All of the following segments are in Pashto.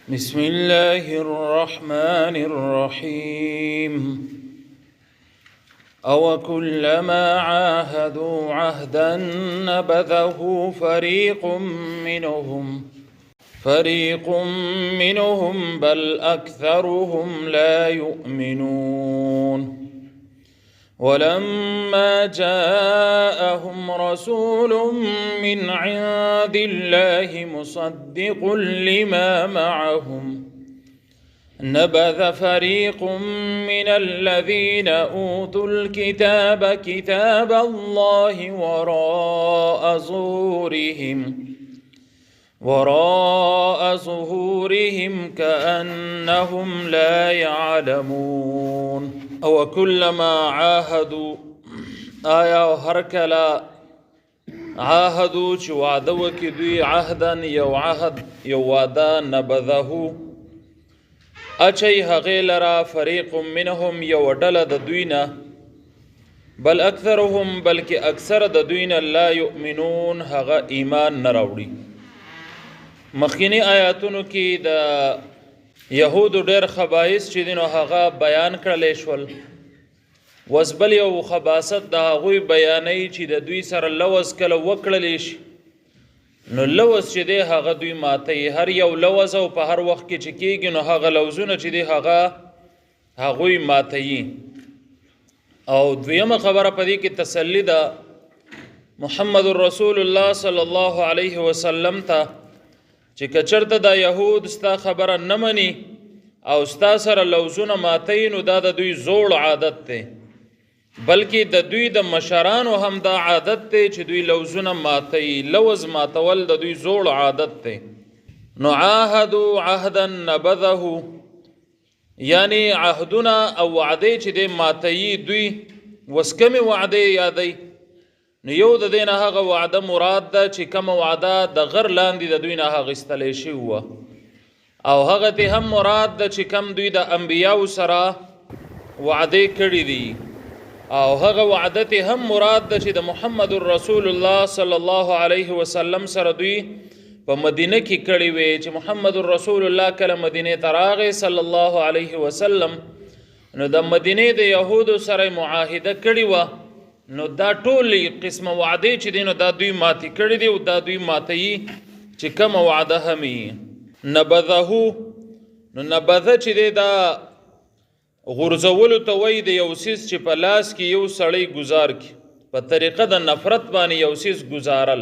بسم الله الرحمن الرحيم. أو كلما عاهدوا عهدا نبذه فريق منهم بل أكثرهم لا يؤمنون. ولما جاءهم رسول من عند الله مصدق لما معهم نبذ فريق من الذين أوتوا الكتاب كتاب الله وراء ظهورهم كأنهم لا يعلمون. أو كلما عاهدوا آیا هر کله عاهدوا چې وعده وکړي دوی عهدا یو عهد یو وعده نبذه اچي هغې لره فريق منهم یو ډله د دوی نه بل اکثرهم بلکې اکثر د دوی نه لا یؤمنون هغه ایمان نه راوړي. مخکینی آیاتونو کې د یهودو ډېر خبایث چې دي نو هغه بیان کړلی شول. وس بل یو خباست د هغوی بیانوي چې د دوی سره لوظ کله وکړلی شي نو لوظ چې دی هغه دوی ماتوي. هر یو لوظ او په هر وخت کې چې کېږي نو هغه لوظونه چې دی هغه هغوی ماتوي. او دویمه خبره په دې کې تسلي ده محمد رسول الله صلی الله علیه وسلم ته چې که چېرته دا یهود ستا خبره نه مني او ستا سره لوظونه ماتوي نو دا د دوی زوړ عادت دی، بلکې د دوی د مشرانو هم دا عادت دی چې دوی لوظونه ماتوي. لوظ ماتول د دوی زوړ عادت دی. نو عاهدوا عهدا نبذه یعنی عهدونه او وعدې چې دی ماتوي دوی. وس کمې وعدې یادوي نو یو د دې نه هغه وعده مراد ده چې کومه وعده د غر لاندې د دوی نه اخیستلی شوې وه، او هغه ته هم مراد ده چې کم دوی د انبیاو سره وعدې کړې دي، او هغه وعده ته هم مراد ده چې د محمد رسول الله صلی الله علیه وسلم سره دوی په مدینه کې کړې وې. چې محمد رسول الله کله مدینې ته راغی صلی الله علیه وسلم نو د مدینې د یهودو سره معاهده کړې وه. نو دا ټول قسمه وعدې چې دي نو دا دوی ماتې کړې دي او دا دوی ماتوي چې کومه وعده هم یي. نبذه نو نبذه چې دی دا غورځولو ته وایي د یو څیز چې په لاس کې یو سړی ګزار کړي په طریقه د نفرت باندې یو څیز ګزارل.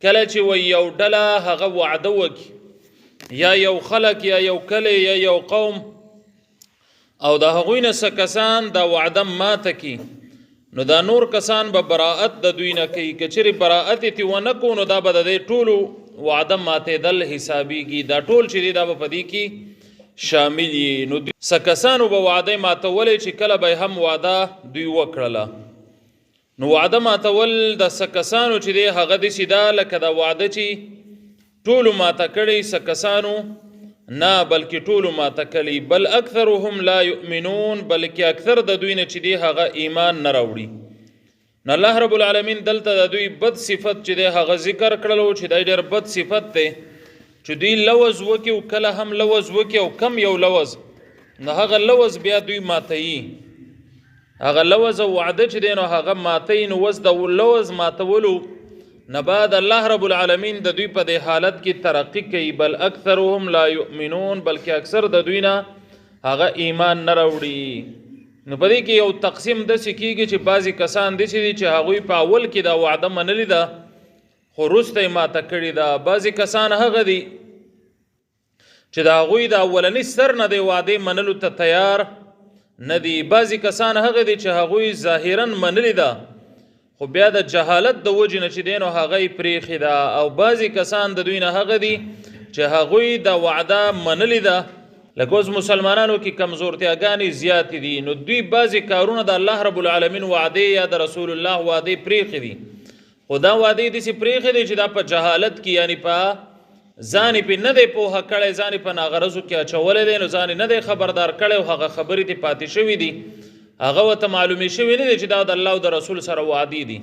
کله چې وایي یو ډله هغه وعده وکړي یا یو خلک یا یو کلی یا یو قوم او د هغوی نه څه کسان دا وعده ماته کړي نو دا نور کسان به براءت د دوی نه کوي. که چېرې براءت یې ترې ونه کړو نو دا به د دې ټولو وعده ماتېدل حسابېږي. دا ټول چې دی دا به په دې کې شامل یي. نو څه کسانو به وعده ماتولې چې کله به هم وعده دوی وکړله. نو وعده ماتول د څه کسانو چې دی هغه داسې ده لکه دا وعده چې ټولو ماته کړې څه کسانو نه بلکې ټولو ماته کړي. بل اکثرهم لا یؤمنون بلکې اکثر د دوی نه چې دی هغه ایمان نه راوړي. نو الله رب العالمین دلته د دوی بد صفت چې دی هغه ذکر کړلو چې دا ډېر بد صفت دی چې دوی لوظ وکړي او کله هم لوظ وکړي او کم یو لوظ نو هغه لوظ بیا دوی ماتوي. هغه لوظ او وعده چې دی نو هغه ماتوي. نو اوس د لوظ ماتولو نه بعد الله رب العالمین د دوی په دې حالت کې ترقي کوي. بل اکثرهم لا یؤمنون بلکې اکثر د دوی نه هغه ایمان نه راوړي. نو په دې کې یو تقسیم داسې کېږي چې بعضې کسان داسې دي چې هغوی په اول کې دا وعده منلې ده خو وروسته یې ماته کړې ده. بعضې کسان هغه دي چې د هغوی د اولني سر نه د وعدې منلو ته تیار نه دي. بعضې کسان هغه دي چې هغوی ظاهراً منلې ده خو بیا د جهالت د وجې نه چې دی نو هغه یې پرېښې ده. او بعضې کسان د دوی نه هغه دي چې هغوی د وعده منلې ده. لکه اوس مسلمانانو کې کمزورتیاګانې زیاتې دي نو دوی بعضې کارونه د الله رب العالمین وعدې یا د رسول الله وعدې پرېښې دي، خو دا وعدې داسې پرېښې دي چې دا په جهالت کې یعنی په ځان یې پې نه دی پوهه کړی، ځان یې په ناغرضو کې اچولی دی نو ځان یې نه دی خبردار کړی او هغه خبرې ترې پاتې شوې دي، هغه ورته معلومې شوې نه دي چې دا د الله او د رسول سره وعدې دي.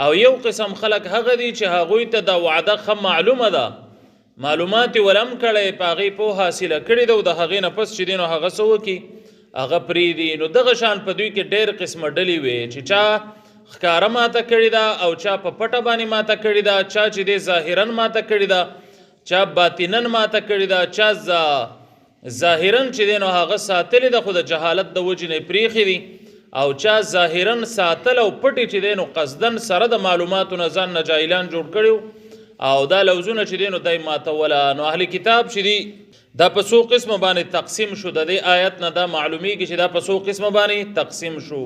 او یو قسم خلک هغه دي چې هغوی ته دا وعده ښه معلومه ده معلومات یې ولم کړی، په هغې پوهه حاصله کړې ده او د هغې نه پس چې دی نو هغه څه وکړي، هغه پرېږدي. نو دغه شان په دوی کې ډېر قسمه ډلې وې چې چا ښکاره ماته کړې ده او چا په پټه باندې ماته کړې ده، چا چې دی ظاهرا ماته کړې ده، چا باطنا ماته کړې ده، چا ظاهرا چې دی نو هغه ساتلې ده خو د جهالت د وجې نه یې پرېښې دي، او چا ظاهرا ساتل او پټې چې دی نو قصدن سره د معلوماتو نه ځان نه جاهلان جوړ کړي او دا لوزونه چې دی نو دی ماتوله. نو اهل کتاب چې دي دا په څو قسمه باندې تقسیم شو. د دې آیت نه دا معلومیږي چې دا په څو قسمه باندې تقسیم شو.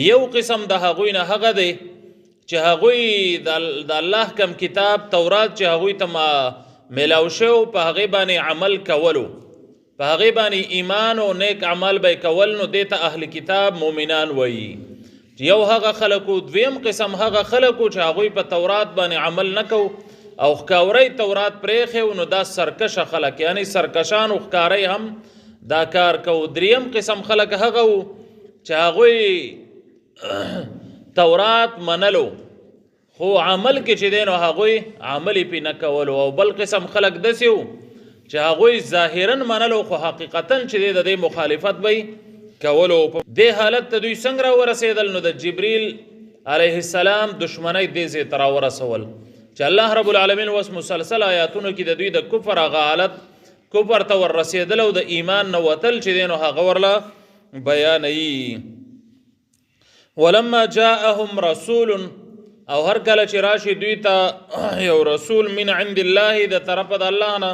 یو قسم د هغوی نه هغه دی چې هغوی د الله کم کتاب تورات چې هغوی ته میلاو شو په هغې باندې عمل کولو، په هغې باندې ایمان او نیک عمل به کول، نو دې ته اهل کتاب مؤمنان وایي. یو هغه خلکو. دویم قسم هغه خلکو چې هغوی په تورات باندې عمل نه کو او ښکاورۍ تورات پرېښی و، نو دا سرکشه خلک، یعنی سرکشان او ښکارۍ هم دا کار کو. دریم قسم خلک هغه وو چې هغوی تورات منلو خو عمل کې چې دی نو هغوی عمل یې پې نه کولو. او بل قسم خلک داسې وو چې هغوی ظاهرا منلو خو حقیقتا چې دی د دې مخالفت به یې کولو. په دې حالت ته دوی څنګه راورسېدل؟ نو د جبریل علیه السلام دښمنۍ دې ځای ته راورسول چې الله رب العالمین اوس مسلسل آیاتونو کې د دوی د کفر هغه حالت، کفر ته ورسېدل او د ایمان نه وتل چې دی نو هغه ورله بیانوي. ولما جاءهم رسول، او هر کله چې راشي دوی ته یو رسول من عند الله د طرفه د الله نه،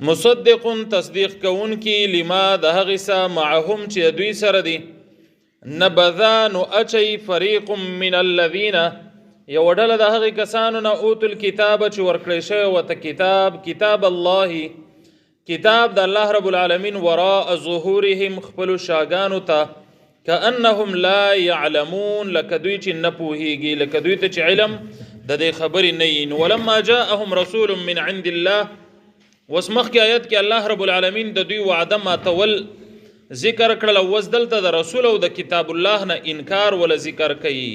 مصدق تصدیق کوونکی لما د هغې څه معهم چې د دوی سره دي، نبذا نو اچوي فریق من الذین، یو ډله د هغې کسانو نه اوتو الکتاب چې ورکړی شوی ورته کتاب، کتاب الله، کتاب د الله رب العالمین، وراء ظهورهم خپلو شاګانو ته، کأنهم لا يعلمون، لکه دوی چې نه پوهیږي، لکه دوی ته چې علم د دې خبرې نه وي. نو ولما جاءهم رسول من عند الله، اوس مخکې آیت کې الله رب العالمین د دوی وعده ماتول ذکر کړل، او اوس دلته د رسول او د کتاب الله نه انکار وله ذکر کوي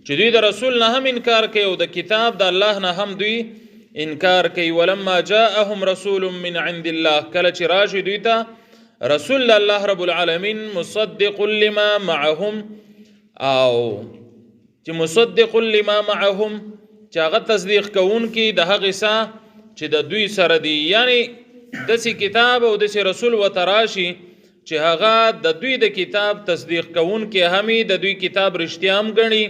چې دوی د رسول نه هم انکار کوي او د کتاب د الله نه هم دوی انکار کوي. ولما جاءهم رسول من عند الله، کله چې راشي دوی ته رسول الله رب العالمین مصدق لما معهم، او چې مصدق لما معهم چې هغه تصدیق کوونکی د هغې څه چې د دوی سره دی، یعنی داسې کتاب او داسې رسول ورته راشي چې هغه د دوی د کتاب تصدیق کوونکی هم د دوی کتاب رښتیا هم ګڼي،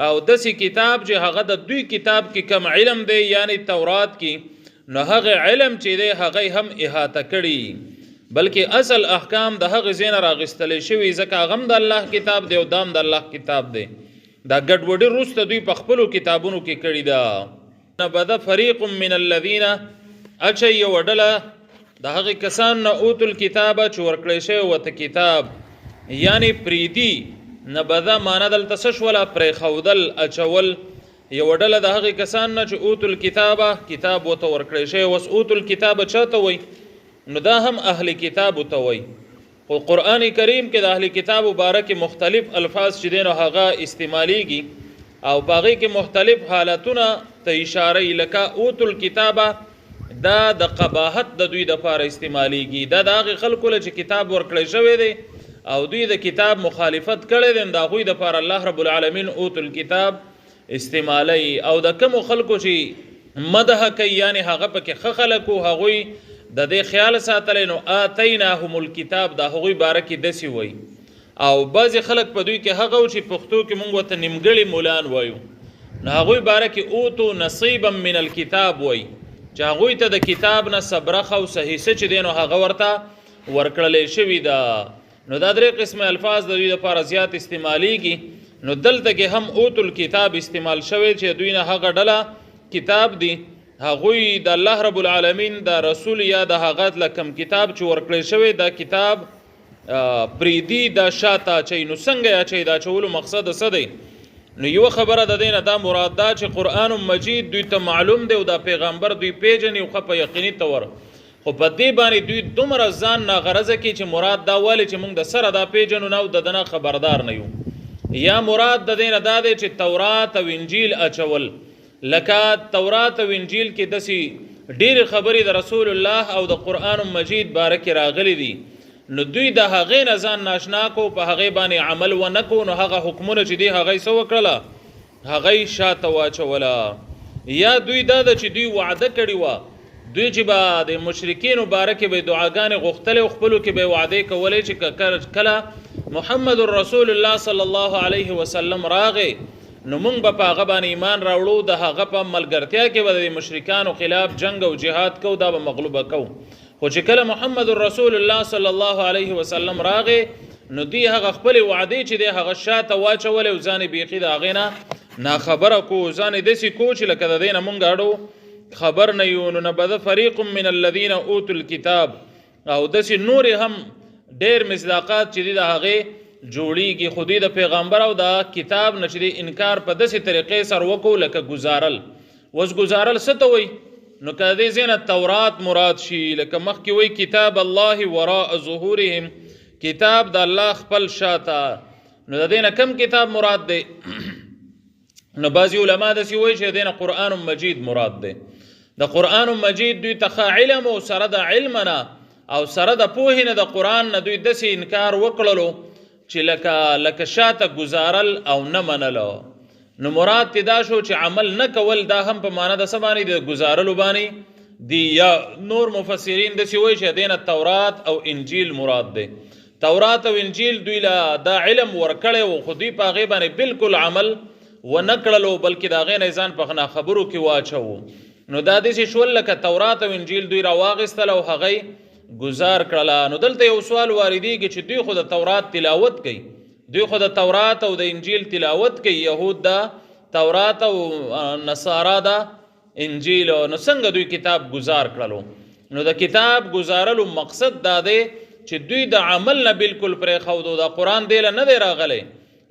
او داسې کتاب چې هغه د دوی کتاب کې کم علم دی یعنی تورات کې، نو هغه علم چې دی هغه هم احاطه کړي، بلکې اصل احکام د هغې ځای نه راغستلی شوي، ځکه هغه هم د الله کتاب دی او دا هم د الله کتاب دی. دا ګډوډي وروسته دوی په خپلو کتابونو کې کړې ده. نبذ فریق من الذین، اچوي یوه ډله د هغې کسان نه اوتو الکتاب چې ورکړی شوی ورته کتاب، یعنی پرېږدي. نبذ معنا دلته څه شوله؟ پرېښودل، اچول. یوه ډله د هغې کسان نه چې اوتو الکتاب، کتاب ورته ورکړی شوی. اوس اوتو الکتاب چا ته وایي؟ نو دا هم اهل کتابو ته وایي، خو قرآن کریم کې د اهل کتابو باره کې مختلف الفاظ چې دی نو هغه استعمالیږي او په هغې کې مختلف حالتونه ته اشاره وي. لکه اوتو الکتابه دا د قباحت د دوی دپاره استعمالیږي، دا د هغې خلکو له چې کتاب ورکړی شوی دی او دوی د کتاب مخالفت کړی دی، د هغوی دپاره الله رب العالمین اوتو الکتاب استعمالوي. او د کومو خلکو چې مدح کوي یعنی هغه پکې ښه خلک وو، هغوی د دې خیال ساتلی، نو آتیناهم الکتاب د هغوی باره کې داسې وایي. او بعضې خلک په دوی کې هغه وو چې پښتو کې موږ ورته نیمګړي مولان وایو، نو هغوی باره کې اوتو نصیبا من الکتاب وایي چې هغوی ته د کتاب نه څه برخه او څه حصه چې دی نو هغه ورته ورکړلی شوي ده. نو دا درې قسمه الفاظ د دوی دپاره زیات استعمالیږي. نو دلته کې هم اوتو الکتاب استعمال شوی چې دوی نه هغه ډله کتاب دی، هغوی د الله رب العالمین د رسول یا د هغه له کوم کتاب چې ورکړی شوی دا کتاب پرېږدي، دا شاته اچوي. نو څنګه یې اچوي؟ د اچولو مقصد څه دی؟ نو یوه خبره د دې نه دا مراد ده چې قرآن مجید دوی ته معلوم دی او دا پیغمبر دوی پېژني او ښه په یقیني طور، خو په دې باندې دوی دومره ځان ناغرضه کړي چې مراد دا والي چې موږ د سره دا پېژنو نه او د ده نه خبردار نه یو. یا مراد د دې نه دا دی چې تورات او انجیل اچول، لکه تورات او انجیل کې داسې ډېرې خبرې د رسول الله او د قرآن مجید باره کې راغلي دي، نو دوی د هغې نه ځان ناشنا کو، په هغې باندې عمل ونه کو، نو هغه حکمونه چې دی هغه یې څه وکړله؟ هغه یې شاته واچوله. یا دوی دا ده چې دوی وعده کړې وه، دوی چې به د مشرکینو باره کې به دعاګانې غوښتلې او خپلو کې به وعدې کولې چې کله محمد رسول الله صلی الله علیه وسلم راغی نو مونږ به په هغه باندې ایمان راوړو، د هغه په ملګرتیا کې به د مشرکانو خلاف جنگ او جهاد کو، دا به مغلوبه کو. خو چې کله محمد رسول الله صلی الله علیه وسلم راغی نو دوی هغه خپلې وعدې چې دی هغه شاته واچولې او ځان یې بیخي د هغې نه ناخبره کو، ځان یې داسې کو چې لکه د دې نه مونږ اړو خبر نه یو. نو نبذ فریق من الذین اوتوا الکتاب، او داسې نورې هم ډېر مصداقات چې دي د هغې جوړیږي، خو دوی د پیغمبر او د کتاب نه چې دی انکار په داسې طریقې سره وکړو لکه ګزارل. اوس ګزارل څه ته وایي؟ نو که د دې ځای نه تورات مراد شي، لکه مخکې وایي کتاب الله وراء ظهورهم، کتاب د الله خپل شاته، نو د دې نه کم کتاب مراد دی؟ نو بعضې علما داسې وایي چې د دې نه قرآن مجید مراد دی. د قرآن مجید دوی ته ښه علم او سره د علم نه او سره د پوهې نه د قرآن نه دوی داسې انکار وکړلو چې لکه شاته ګزارل او نه منلو. نو مراد تی دا شو چې عمل نه کول، دا هم په معنا د څه باندې د ګزارلو باندې دی. یا نور مفسرین داسې وایي چې دینه تورات او انجیل مراد دی. تورات او انجیل دوی له دا علم ورکړی و، خو دوی په هغې باندې بالکل عمل ونه کړلو، بلکې د هغې نه ځان په ناخبرو کې واچوو. نو دا داسې شول لکه تورات او انجیل دوی راواغېستل او هغه یې ګزار کړله. نو دلته یو سوال واردېږي چې دوی خو د تورات تلاوت کوي، دوی خو د تورات او د انجیل تلاوت کوي، یهود دا تورات او نصارا دا انجیل، نو څنګه دوی کتاب ګزار کړلو؟ نو د کتاب ګزارلو مقصد دا دی چې دوی د عمل نه بالکل پرېښودو، دا قرآن دی له نه دی راغلی.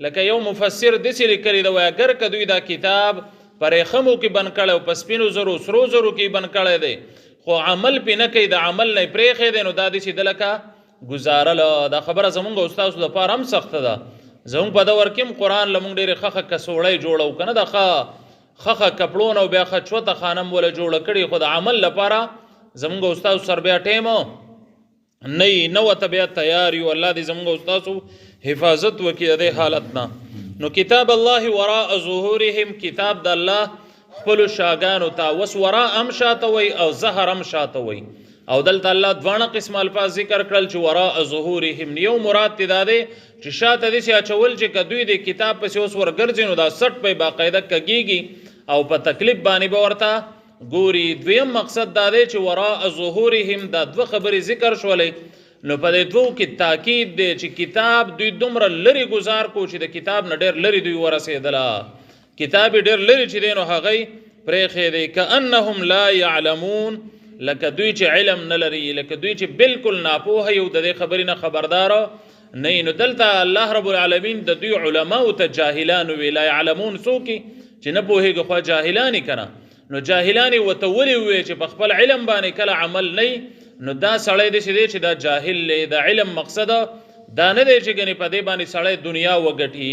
لکه یو مفسر داسې لیکلی دی، وایي اګر که دوی دا کتاب په رېښمو کې بند کړی او په سپینو زرو سرو زرو کې بند کړی دی، خو عمل پې نه کوي، د عمل نه یې پرېښی دی، نو دا داسې ده لکه ګزارله. دا خبره زمونږ او ستاسو دپاره هم سخته ده. زمونږ په دور کې هم قرآن له مونږ ډېرې ښه ښه کڅوړۍ جوړو که نه، د ښه ښه ښه کپړو نه او بیا ښه چوته خانم وله جوړه کړي، خو د عمل لپاره زمونږ او ستاسو سره بیا ټایم نه یي، نه ورته بیا تیار یو. الله دې زمونږ او ستاسو حفاظت وکړي د دې حالت نه. نو کتاب الله وراء ظهورهم، کتاب د الله خپلو شاګانو ته. اوس وراء هم شاته وایي او ظهر هم شاته وایي، او دلته الله دواړه قسم الفاظ ذکر کړل چې وراء ظهورهم. یو مراد ته دا دی چې شاته داسې اچول چې که دوی د کتاب پسې اوس ورګرځي نو دا سټ به باقاعده کږېږي او په تکلیف باندې به ورته ګوري. دویم مقصد دا دی چې وراء ظهورهم دا دوه خبرې ذکر شولې، نو په دې دوو کې تاکید دی چې کتاب دوی دومره لرې ګزار کو چې د کتاب نه ډېر لرې دوی ورسېدله، کتاب یې ډېر لرې چې دی نو هغه یې پرېښی دی. کأنهم لا یعلمون، لکه دوی چې علم نه لري، لکه دوی چې بالکل ناپوهه یو، د دې خبرې نه خبردار نه یي. نو دلته الله رب العالمین د دوی علماو ته جاهلان وویل. لا یعلمون څوک چې نه پوهېږي خو جاهلان یې که نه، نو جاهلان یې ورته ولې وویل چې په خپل علم باندې کله عمل نه وي، نو دا سړی داسې دی چې دا جاهل دی. د علم مقصد دا نه دی چې ګنې په دې باندې سړی دنیا وګټي.